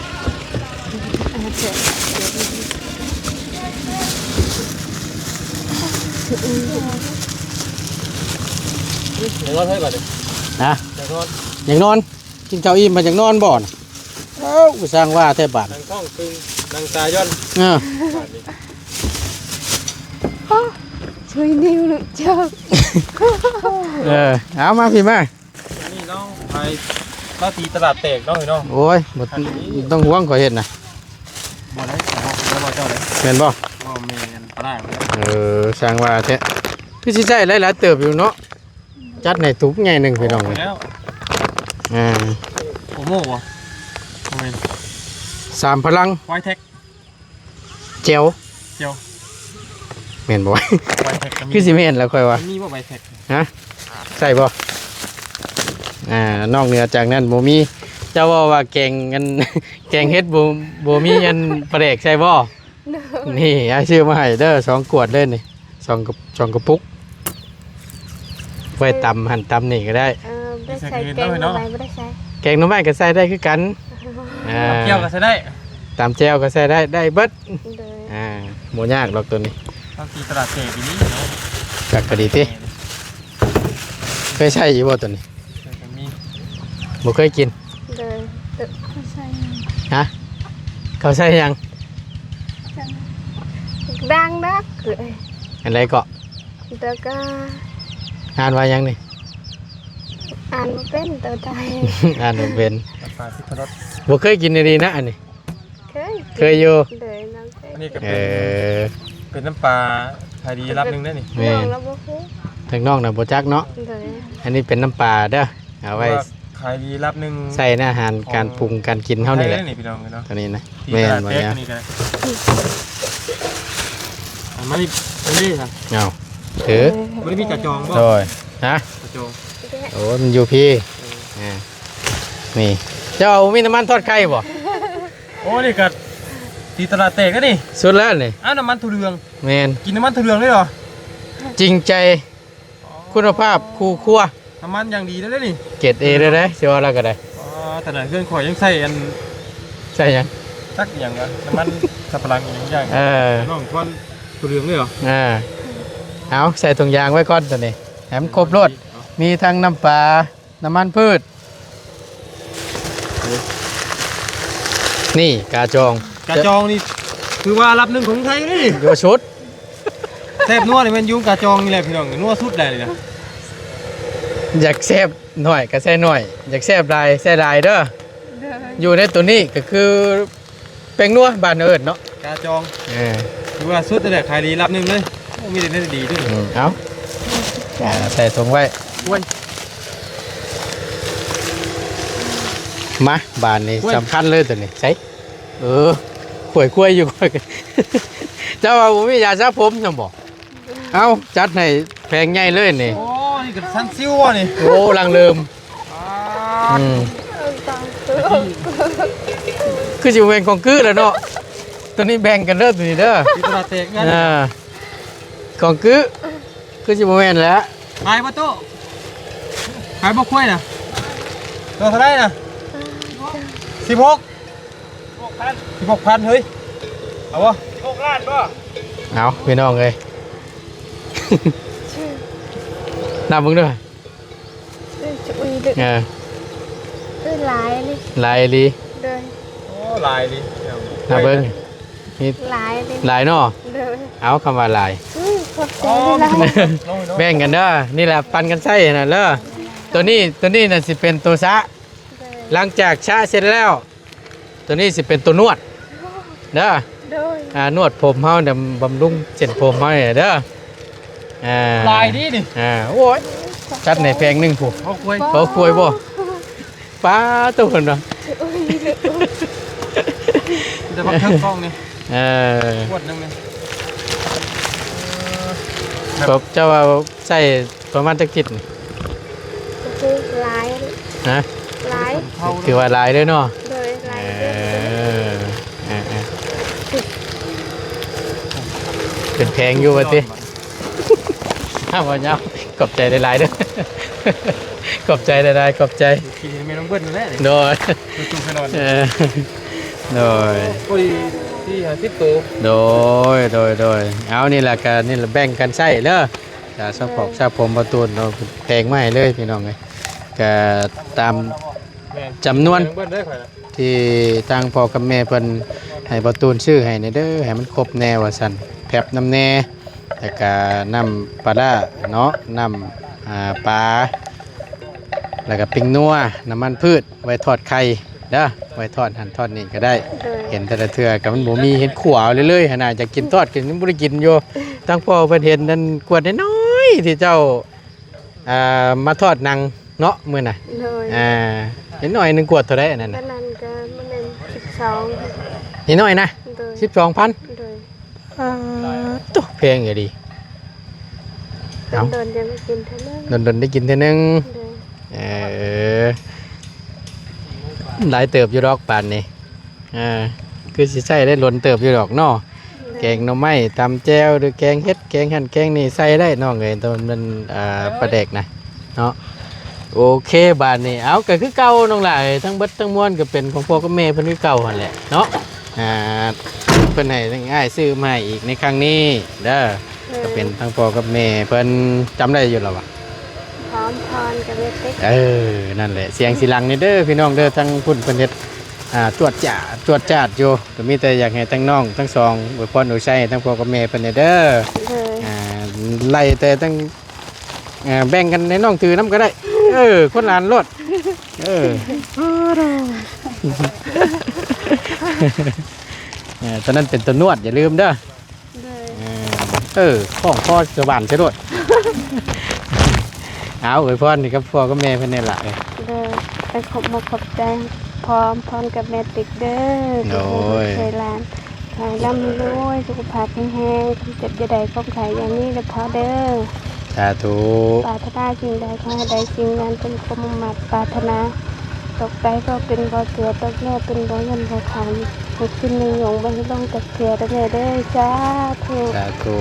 ເດີນອນໃຫ້ກ່ອນເດີ ນະ ເດີນອນ ຢາກນອນ ກິນເຂົ້າອີ່ມມາຈາກນອນບໍ່ນະ ເອົ້າ ຊ່າງວ່າແທ້ບາດ ນັ່ງທ້ອງຕຶງ ນັ່ງຕາຢ່ອນ ເອີ ບາດນີ້ ໂອ້ ຊ່ວຍນິ້ວລູກເຈົ້າ ເອີ ເອົາມາພີ້ມາ ອັນນີ້ນ້ອງໄປລາຕີຕະຫຼາດແຕກເນາະ ເອີຍເນາະ ໂອ້ຍ ບໍ່ ບໍ່ຕ້ອງຫ່ວງ ຂ້ອຍເຮັດນະ ບໍ່ໄດ້ ບໍ່ ບໍ່ເຈົ້າເດ້ ແມ່ນບໍ່? ບໍ່ແມ່ນ ປານນັ້ນ ເອີ ຊ່າງວ່າແທ້ ຄືຊິໃຊ້ຫຼາຍໆເຕີບຢູ່ເນາະ ຈັດໃຫ້ຕຸກໃຫຍ່ໜຶ່ງພີ່ນ້ອງ ແລ້ວ ອ່າ ໂອໂມບໍ່? ບໍ່ແມ່ນ ສາມພະລັງ ວາຍແທັກ ແຈ່ວ ແຈ່ວ ແມ່ນບໍ່? ວາຍແທັກກໍມີ ຄືຊິແມ່ນແລ້ວຂ້ອຍວ່າ ມີບໍ່ວາຍແທັກ? ຮະ ໃສ່ບໍ່? ອ່າ ນອກເໜືອຈາກນັ້ນບໍ່ມີ ເຈົ້າເວົ້າວ່າແກງອັນ ແກງເຫັດບໍ່ ບໍ່ມີອັນປາແດກໃສ່ບໍ່? ໂດຍ ນີ້ ອ້າຍຊື້ມາໃຫ້ເດີ ສອງຂວດເລີຍນີ້ ສອງກະ ສອງກະປຸກ ໄວ້ຕຳຫັ້ນຕຳນີ້ກໍໄດ້ ເອີ ບໍ່ໄດ້ໃສ່ແກງໜໍ່ໄມ້ ບໍ່ໄດ້ໃສ່ ແກງໜໍ່ໄມ້ກໍໃສ່ໄດ້ຄືກັນ ອ່າ ຕຳແຈ່ວກໍໃສ່ໄດ້ ຕຳແຈ່ວກໍໃສ່ໄດ້ ໄດ້ເບິດ ໂດຍ ອ່າ ບໍ່ຍາກດອກໂຕນີ້ ເຮົາຕີຕະຫຼາດເສດຢູ່ນີ້ເນາະ ຈັກກໍດີຕິ ເຄີຍໃຊ້ຢູ່ບໍ່ໂຕນີ້? ເຄີຍກໍມີ ບໍ່ເຄີຍກິນ ໂດຍ ເອີ ເຂົ້າໃສ່ຫຍັງ? ຮະ ເຂົ້າໃສ່ຫຍັງ? ດັງດອກ ອັນໃດເກາະ? ແລ້ວກໍ ອ່ານວ່າຫຍັງນີ້? ອ່ານບໍ່ເປັນໂຕໄທ ອ່ານບໍ່ເປັນ ນ້ຳປາທີ່ເຄົາລົດ ບໍ່ເຄີຍກິນອີ່ຫຼີນະອັນນີ້ ເຄີຍ ເຄີຍຢູ່ ໂດຍ ນ້ຳເຄີຍ ອັນນີ້ກໍ ເອີ ເປັນ ເປັນນ້ຳປາຂາຍດີລະດັບໜຶ່ງເດ້ນີ້ ແມ່ນ ນ້ອງລະບໍ່ຮູ້ ທາງນ້ອງນະບໍ່ຈັກເນາະ ໂດຍ ອັນນີ້ເປັນນ້ຳປາເດີ ເອົາໄວ້ ວ່າຂາຍດີລະດັບໜຶ່ງ ໃສ່ໃນອາຫານການປຸງການກິນເຮົານີ້ແຫຼະ ນີ້ພີ່ນ້ອງເນາະ ຕົວນີ້ນະ ທີ່ ແມ່ນ ຕະຫຼາດແຕກ ບໍ່ຍາກ ນີ້ກໍໄດ້ ອັນມານີ້ ອັນນີ້ ເອົາ ຖື ບໍ່ໄດ້ມີກາຈອງບໍ່ ໂດຍ ຮະ ກາຈອງ ໂອ້ ມັນຢູ່ພີ້ ເອີ ນີ້ ເຈົ້າບໍ່ມີນ້ຳມັນທອດໄຂ່ບໍ່ ໂອ້ ນີ້ກໍຕີຕະຫຼາດແຕກແລ້ວນີ້ ສຸດແລ້ວນີ້ ອ້າວ ນ້ຳມັນຖົ່ວເຫຼືອງ ແມ່ນ ກິນນ້ຳມັນຖົ່ວເຫຼືອງເລີຍເຫາະ ຈິງໃຈ ອໍ ຄຸນນະພາບຄູ່ຄົວ ນ້ຳມັນຢ່າງດີເລີຍນີ້ ເກຣດເອເລີຍເດ້ ຊິວ່າລະກໍໄດ້ ອໍ ຂະໜາດເຮືອນຂ້ອຍຍັງໃຊ້ອັນ ໃຊ້ຫຍັງ ຈັກອີ່ຫຍັງວະ ນ້ຳມັນສັບປະຫຼັງອີ່ຫຍັງຢ່າງ ເອີ ນ້ອງຄວັນຖົ່ວເຫຼືອງເລີຍເຫາະ ເອີ ເອົາ ໃສ່ຖົງຢາງໄວ້ກ່ອນຕົວນີ້ ໃຫ້ມັນຄົບໂລດ ມີທັງນ້ຳປາ ນ້ຳມັນພືດ ນີ້ກາຈອງ ກາຈອງນີ້ ຄືວ່າລະດັບໜຶ່ງຂອງໄທເດ້ນີ້ ຢູ່ສຸດ ແຊບນົວນີ້ແມ່ນຢູ່ກາຈອງນີ້ແຫຼະພີ່ນ້ອງ ນົວສຸດແຫຼະນີ້ນະ ຢາກແຊບໜ້ອຍກໍໃສ່ໜ້ອຍ ຢາກແຊບຫຼາຍໃສ່ຫຼາຍເດີ ໂດຍ ຢູ່ໃນໂຕນີ້ກໍຄື ແປ້ງນົວບ້ານເອີ້ນເນາະ ກາຈອງ ເອີ ຖືວ່າສຸດແຫຼະ ຂາຍດີລະດັບໜຶ່ງເລີຍ ໂອ້ ມີແຕ່ແນວດີໆ ອືມ ເອົາ ອ່າ ໃສ່ຖົງໄວ້ ໂອ້ຍ ມາ ບາດນີ້ ໂອ້ຍ ສຳຄັນເລີຍຕົວນີ້ ໃສ່ ເອີ ຂ້ອຍໆ ຢູ່ ຂ້ອຍ ເຈົ້າວ່າບໍ່ມີຢາສະຜົມຊັ້ນບໍ່? ເອົ້າ ຈັດໃຫ້ແຜງໃຫຍ່ເລີຍນີ້ ໂອ້ ນີ້ກໍສັນຊິວນີ້ ໂອ້ ລັງເລີມ ອືມ ຄືຊິບໍ່ແມ່ນຂອງກຶແລ້ວເນາະ ຕົວນີ້ແບ່ງກັນເດີ ຕົວນີ້ເດີ ທີ່ຕະຫຼາດແຕກເງິນ ອ່າ ຂອງກຶ ຄືຊິບໍ່ແມ່ນແຫຼະ ຂາຍບໍ່ໂຕ ຂາຍບໍ່ຄວາຍນະ ໂຕເທົ່າໃດນະ ສິບຫົກ ສິບຫົກພັນ ເຮີ້ຍ ເອົາບໍ່ ສິບຫົກລ້ານບໍ່ ເອົາ ພີ່ນ້ອງເອີຍ ນັບເບິ່ງເດີ ເອີ ເອີ ຫຼາຍເລີຍ ຫຼາຍອີ່ຫຼີ ໂດຍ ໂອ້ ຫຼາຍອີ່ຫຼີ ນັບເບິ່ງ ມີຫຼາຍເລີຍ ຫຼາຍເນາະ ໂດຍ ເອົາ ຄຳວ່າຫຼາຍ ອື ຂອບໃຈຫຼາຍ ແບ່ງກັນເດີ ນີ້ແຫຼະ ປັນກັນໃຊ້ຫັ້ນນະເດີ ໂດຍ ໂຕນີ້ ໂຕນີ້ນະຊິເປັນໂຕຊະ ໂດຍ ຫຼັງຈາກຊະເສັດແລ້ວ ຕົວນີ້ຊິເປັນຕົວນວດເດີ ໂດຍ ອ່າ ນວດຜົມເຮົານຳ ບຳລຸງເສັ້ນຜົມເຮົານີ້ເດີ ອ່າ ຫຼາຍດີນີ້ ອ່າ ໂອ້ຍ ຈັດໃຫ້ແຜງໜຶ່ງພຸ້ນ ເອົາຄວາຍ ເອົາຄວາຍບໍ່ ປາໂຕເພິ່ນວ່າ ໂອ້ຍ ແຕ່ວ່າເຄື່ອງກອງນີ້ ເອີ ຂວດໜຶ່ງນີ້ ເອີ ເຈົ້າວ່າໃຊ້ ປະມານຈັກທິດນີ້ ກໍຄືຫຼາຍ ຮະ ຫຼາຍ ຖືວ່າຫຼາຍເລີຍເນາະ ໂດຍ ຫຼາຍ ເອີ ເອີ ເອີ ເປັນແພງຢູ່ວ່າຕິ ເອົາ ເອົາ ຂອບໃຈຫຼາຍໆເດີ ຂອບໃຈຫຼາຍໆ ຂອບໃຈ ກິນແມ່ນ້ອງເບິ່ນນັ້ນແຫຼະ ໂດຍ ເອີ ໂດຍ ພໍດີສີ່ຫ້າສິບໂຕ ໂດຍ ໂດຍ ໂດຍ ເອົາ ນີ້ລະ ກະນີ້ລະ ແບ່ງກັນໃຊ້ເດີ ກະສະເພາະ ເອີ ຊາວຜົມປະຕູນເນາະ ແພງມາໃຫ້ເລີຍພີ່ນ້ອງເອີຍ ກະຕາມ ແມ່ນ ຈຳນວນ ເບິ່ງເດີຂ້ອຍນະ ທີ່ທາງພໍ່ກັບແມ່ເພິ່ນໃຫ້ປະຕູນຊື້ໃຫ້ແດ່ເດີ ໃຫ້ມັນຄົບແດ່ວ່າຊັ້ນ ແຟັບນຳແດ່ ແລ້ວກະນ້ຳປາລ້າເນາະ ນ້ຳ ອ່າ ປາ ແລ້ວກະປິງນົວ ນ້ຳມັນພືດ ໄວ້ທອດໄຂ່ເດີ ໄວ້ທອດຫັ້ນທອດນີ້ກໍໄດ້ ໂດຍ ເຫັນແຕ່ລະເທື່ອກໍມັນບໍ່ມີ ເຫັນຂົ້ວເລີຍໆຫັ້ນນະ ຢາກກິນທອດກໍຍັງບໍ່ໄດ້ກິນຢູ່ ທາງພໍ່ເພິ່ນເຫັນນັ້ນກວດນ້ອຍໆ ທີ່ເຈົ້າ ອ່າ ມາທອດໜັງເນາະມື້ນະ ໂດຍ ອ່າ ເຫັນໜ້ອຍໜຶ່ງກວດເທົ່າໃດອັນນັ້ນນະ ອັນນັ້ນກໍແມ່ນສິບສອງ ເຫັນໜ້ອຍນະ ໂດຍ ສິບສອງພັນ ໂດຍ ອ່າ ໂຕ ແພງອີ່ຫຼີ ເອົ້າ ດົນໆ ຈະໄດ້ກິນເທື່ອໜຶ່ງ ດົນໆ ໄດ້ກິນເທື່ອໜຶ່ງ ໂດຍ ເອີ ຫຼາຍເຕີບຢູ່ດອກປານນີ້ ເອີ ຄືຊິໃຊ້ໄດ້ດົນເຕີບຢູ່ດອກເນາະ ໂດຍ ແກງໜໍ່ໄມ້ ຕຳແຈ່ວ ຫຼືແກງເຫັດ ແກງຫັ້ນແກງນີ້ໃສ່ໄດ້ນ້ອງເອີຍ ໂຕມັນ ອ່າ ປາແດກນະ ເນາະ ໂອເຄ ບາດນີ້ ເອົາ ກໍຄືເກົ່ານ້ອງຫຼ້າເອີຍ ທັງເບິດທັງມວນກໍເປັນຂອງພໍ່ກັບແມ່ເພິ່ນຄືເກົ່າຫັ້ນແຫຼະເນາະ ອ່າ ເພິ່ນໃຫ້ທາງອ້າຍຊື້ມາໃຫ້ອີກໃນຄັ້ງນີ້ເດີ ເອີ ກໍເປັນທັງພໍ່ກັບແມ່ເພິ່ນ ຈຳໄດ້ຢູ່ລະວະ ຫອມພອນກັບແມ່ເຕັກ ເອີ ນັ້ນແຫຼະ ສຽງຊິຫຼັງນີ້ເດີພີ່ນ້ອງເດີ ທາງພຸ້ນເພິ່ນເຮັດ ອ່າ ຈວດຈາດ ຈວດຈາດຢູ່ ກໍມີແຕ່ຢາກໃຫ້ທັງນ້ອງທັງສອງອວຍພອນອວຍໄຊໃຫ້ທັງພໍ່ກັບແມ່ເພິ່ນແດ່ເດີ ເອີ ອ່າ ໄລ່ແຕ່ທັງ ອ່າ ແບ່ງກັນໃຫ້ນ້ອງຖືນຳກໍໄດ້ ເອີ ຄົນລະອັນໂລດ ເອີ ເອີ ຕອນນັ້ນເປັນຕົວນວດ ຢ່າລືມເດີ. ໂດຍ ເອີ ເອີ ຂອງພໍ່ສະຫວານຊະໂລດ. ເອົາ ອວຍພອນໃຫ້ກັບພໍ່ກັບແມ່ເພິ່ນແດ່ລະ. ໂດຍ ໄປຂອບມຸກຂອບໃຈພໍ່ອຳພອນກັບແມ່ຕິກເດີ ໂດຍ ທີ່ຊ່ວຍລູກຊ່ວຍຫຼານ ໃຫ້ລ່ຳໃຫ້ລວຍ ສຸຂະພາບແຂງແຮງ ຄວາມເຈັບຢ່າໄດ້ ຄວາມໄຂ້ຢ່າມີເດີພໍ່ເດີ. ສາທຸ. ປາດຖະໜາສິ່ງໃດ ຂໍໃຫ້ໄດ້ສິ່ງນັ້ນ ສົມຄວາມມຸ່ງມາດປາດຖະໜາ. ຕົກໄຕກໍເປັນບໍ່ເສືອ ຕົກເໜືອເປັນບໍ່ຍົນບໍ່ຂານ ໃຫ້ຂຶ້ນໃຫ້ຍົງ ບໍ່ໃຫ້ລົງຈັກເທື່ອເດີແມ່ເດີ. ສາທຸ ສາທຸ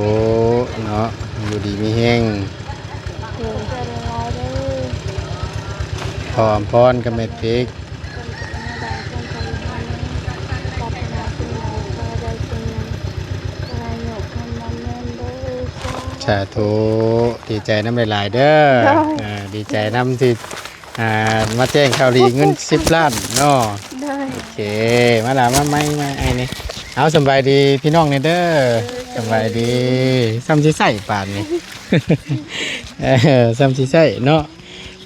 ເນາະ ຢູ່ດີມີແຮງ. ໂດຍ ຂໍອຳພອນກັບແມ່ຕິກ ສາທຸ ດີໃຈນຳຫຼາຍໆເດີ. ໂດຍ ເອີ ດີໃຈນຳທີ່ ອ່າ ມາແຈ້ງຂ່າວດີເງິນສິບລ້ານເນາະ. ໂດຍ ໂອເຄ ມາລະ ມາໄມ້ ມາໄອ້ນີ້. ເອົາ ສຳບາຍດີພີ່ນ້ອງແດ່ເດີ. ໂດຍ ສຳບາຍດີ. ສ່ຳຊິໃຊ້ປານນີ້ ເອີ ສ່ຳຊິໃຊ້ເນາະ.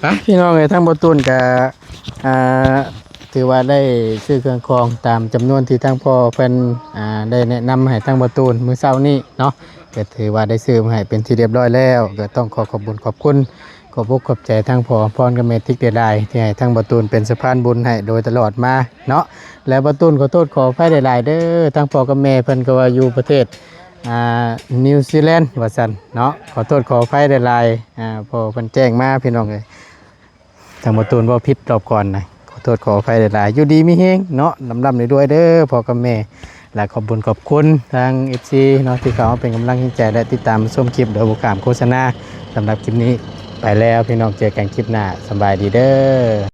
ໄປພີ່ນ້ອງເອີຍ ທາງບໍ່ຕູນກະ ອ່າ ຖືວ່າໄດ້ຊື້ເຄື່ອງຂອງຕາມຈຳນວນທີ່ທາງພໍ່ເພິ່ນ ອ່າ ໄດ້ແນະນຳໃຫ້ທາງບໍ່ຕູນມື້ເຊົ້ານີ້ເນາະ ກໍຖືວ່າໄດ້ຊື້ມາໃຫ້ເປັນທີ່ຮຽບຮ້ອຍແລ້ວ. ກໍຕ້ອງຂໍຂອບບຸນຂອບຄຸນ ຂອບອົກຂອບໃຈທາງພໍ່ອຳພອນກັບແມ່ຕິກຫຼາຍໆ ທີ່ໃຫ້ທາງບໍ່ຕູນເປັນສະພານບຸນໃຫ້ໂດຍຕະຫຼອດມາເນາະ. ແລະ ບໍ່ຕູນຂໍໂທດຂໍອະໄພຫຼາຍໆເດີ ທາງພໍ່ກັບແມ່ເພິ່ນກໍວ່າຢູ່ປະເທດ ອ່າ ນິວຊີແລນວ່າຊັ້ນເນາະ. ຂໍໂທດຂໍອະໄພຫຼາຍໆ ອ່າ ເພາະເພິ່ນແຈ້ງມາພີ່ນ້ອງເອີຍ. ທາງບໍ່ຕູນເວົ້າຜິດລອບກ່ອນນະ ຂໍໂທດຂໍອະໄພຫຼາຍໆ. ຢູ່ດີມີແຮງເນາະ ລ່ຳໆລວຍໆເດີພໍ່ກັບແມ່ ແລະ ຂອບບຸນຂອບຄຸນທາງເອັຟຊີເນາະ ທີ່ເຂົ້າມາເປັນກຳລັງແຮງໃຈ ແລະ ຕິດຕາມຊົມຄລິບໂດຍບໍ່ຂ້າມໂຄສະນາ. ສຳລັບຄລິບນີ້ໄປແລ້ວພີ່ນ້ອງ ເຈີກັນຄລິບໜ້າ ສະບາຍດີເດີ.